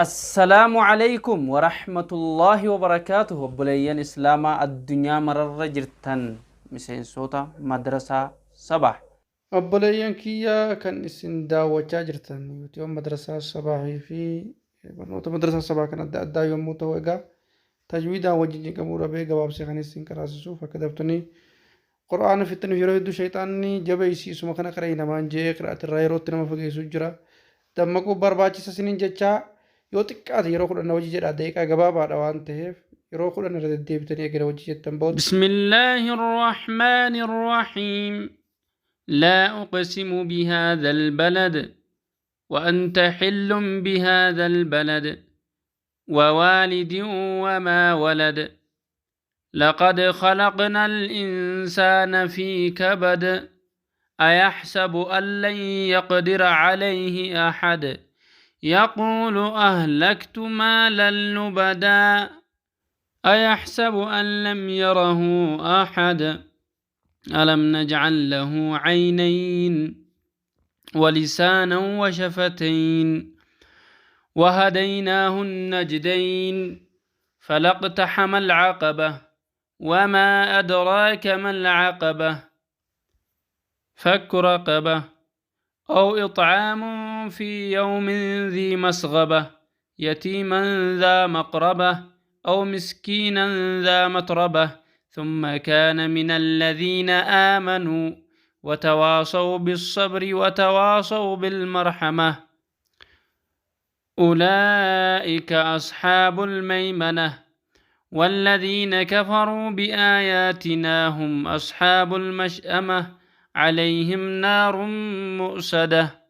Assalaamu Aleeykum Warahmatullaahi Wabarakaatuh Obboleeyyan Islaamaa addunyaa mararra jirtan miseensoota Madrasaa Sabaah. Obboleeyyan kiyya kan isin daawwachaa jirtan YouTube Madrasaa Sabaahii fi barnoota Madrasaa Sabaah kan adda addaa yommuu ta'u egaa tajwiidaan wajjin cinqamuu dhabee gabaabsee kan isin qaraasisuuf akka daftanii Qur'aana fixxaniif yeroo hedduu shayxaanni jabeessi isuma kana qara'i namaan je'ee qira'atirraa yerootti nama fageessu jira. Dammaquu barbaachisa isiniin jechaa yoo xiqqaate yeroo 10 na wajji jedhaa daqiiqaa gabaabaadha waan ta'eef yeroo 10 irra deddeebitanii eega na wajji jettan booda. بسم الله الرحمن الرحيم لا أقسم بهذا البلد وأنت حل بهذا البلد ووالد وما ولد لقد خلقنا الإنسان في كبد أيحسب أن لن يقدر عليه أحد يقول أهلكت مالا لبدا أيحسب أن لم يره أحد ألم نجعل له عينين ولسانا وشفتين وهديناه النجدين فلاقتحم العقبة وما أدراك ما العقبة فك رقبة أو إطعام في يوم ذي مسغبة يتيما ذا مقربة أو مسكينا ذا متربة ثم كان من الذين آمنوا وتواصوا بالصبر وتواصوا بالمرحمة أولئك أصحاب الميمنة والذين كفروا بآياتنا هم أصحاب المشأمة عليهم نار مؤصدة.